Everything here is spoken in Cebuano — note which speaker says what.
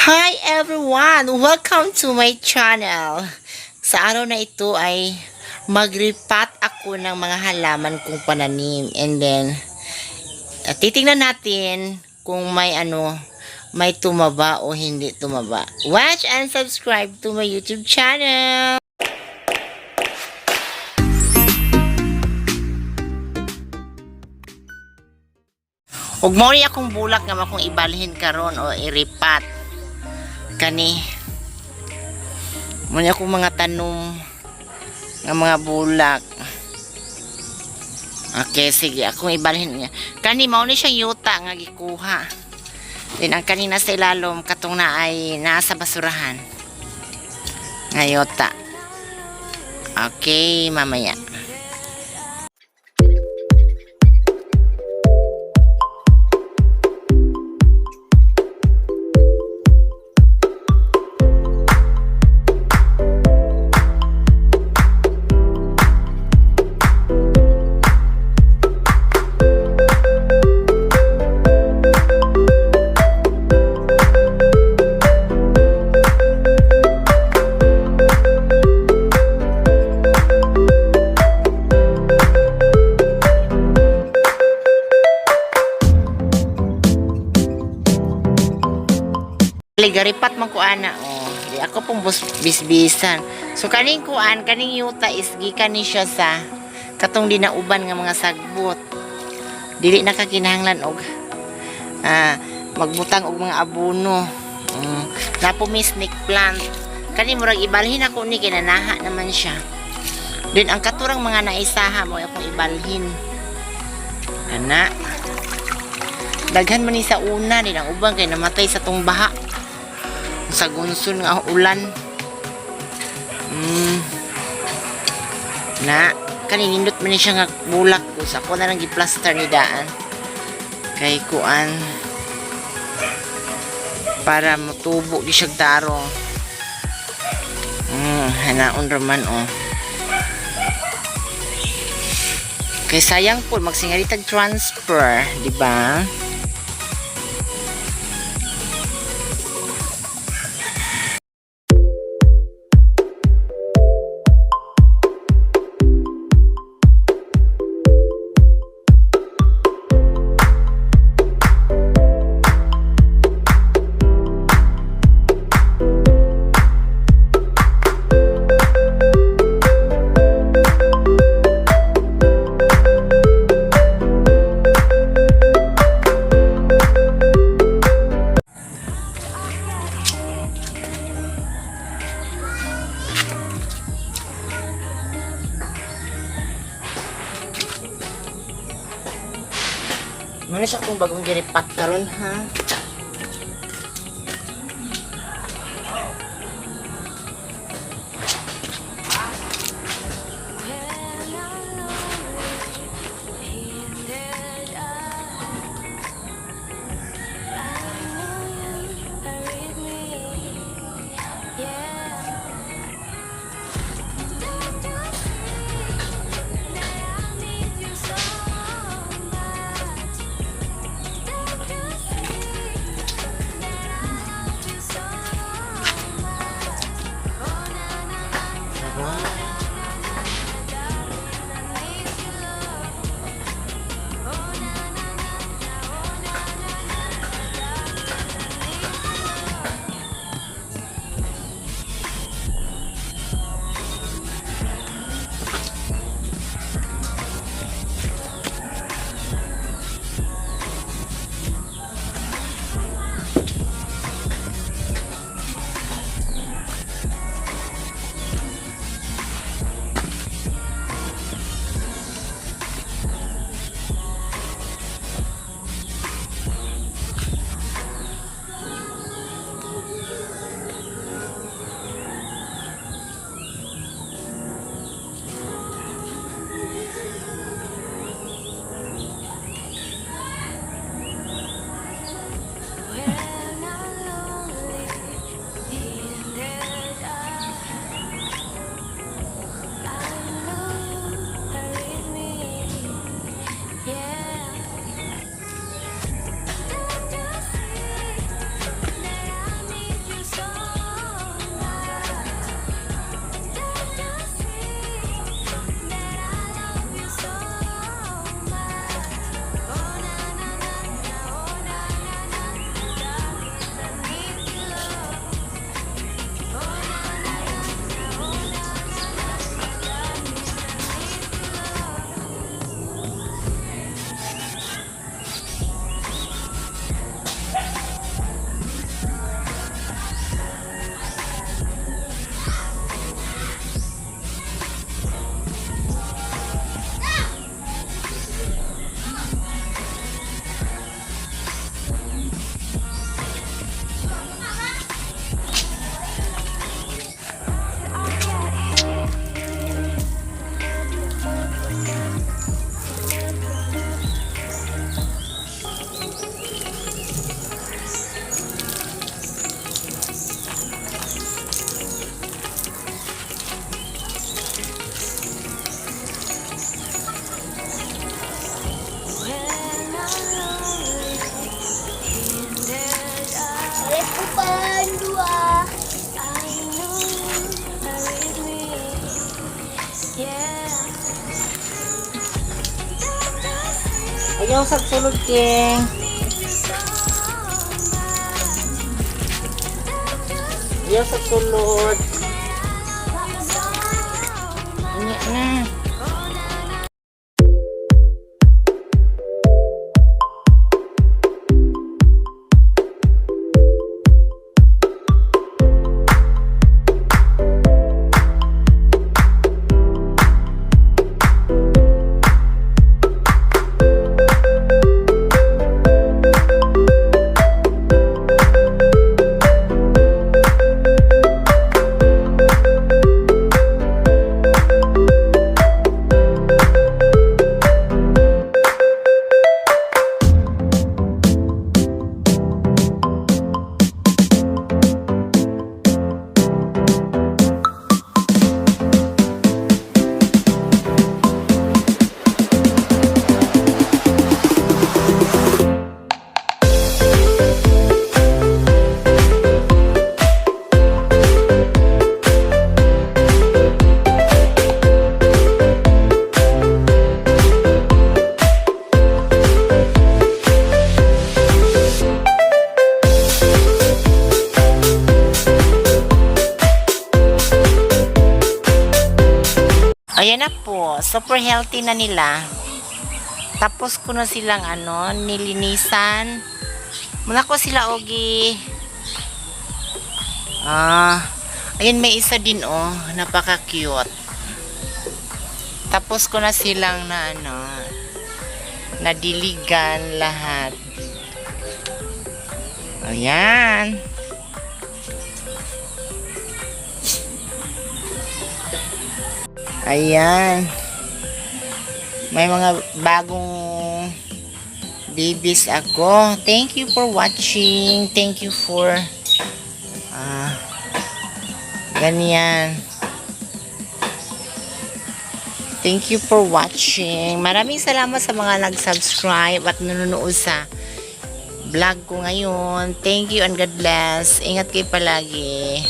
Speaker 1: Hi everyone! Welcome to my channel! Sa araw na ito ay magripat ako ng mga halaman kong pananim. And then, titingnan natin kung may ano, may tumaba o hindi tumaba. Watch and subscribe to my YouTube channel! Ug mao ni akong bulak nga akong ibalhin karon o iripat kani mo ni akong mga tanom nga mga bulak. Okay, sige, akong ibalhin niya. Kani mao ni siyang yuta nga gikuha. Then ang kanina sa ilalom katong na ay nasa basurahan nga yuta. Okay, mamaya. Ligaripat man ko ana, oh. Di ako pong bisbisan. So kaning kuan, kaning yuta is gikan ni siya sa katong dinauban nga mga sagbot. Dili na ka kinahanglan og magbutang og mga abono. Napo mi snake plant. Kani murag ibalhin ako ni kay nanaha naman siya. Din ang katurang mga naisaha mo akong ibalhin. Ana. Daghan man ni sa una din ang uban kay namatay sa tong baha sa gunsun nga ulan. Na, kaninindot man ni siya nga bulak ko. Sa ako na lang giplaster ni daan. Kay kuan para mutubo di siya tarong. Hanaon raman oh. Kay sayang po magsingaritag transfer, di ba? Muna siya kung bagong giripat karon ha.
Speaker 2: Balik upan, dua.
Speaker 3: I know with me. Yeah.
Speaker 1: Ayaw sa sulod, King. Ayaw sa sulod. Inya na. Ayan na po. Super healthy na nila. Tapos ko na silang ano, nilinisan. Muna ko sila, Ogi. Ah, ayun, may isa din oh, napaka-cute. Tapos ko na silang na ano, nadiligan lahat. Ayan. Ayan. May mga bagong babies ako. Thank you for watching. Thank you for ganyan. Thank you for watching. Maraming salamat sa mga nag-subscribe at nanonood sa vlog ko ngayon. Thank you and God bless. Ingat kayo palagi.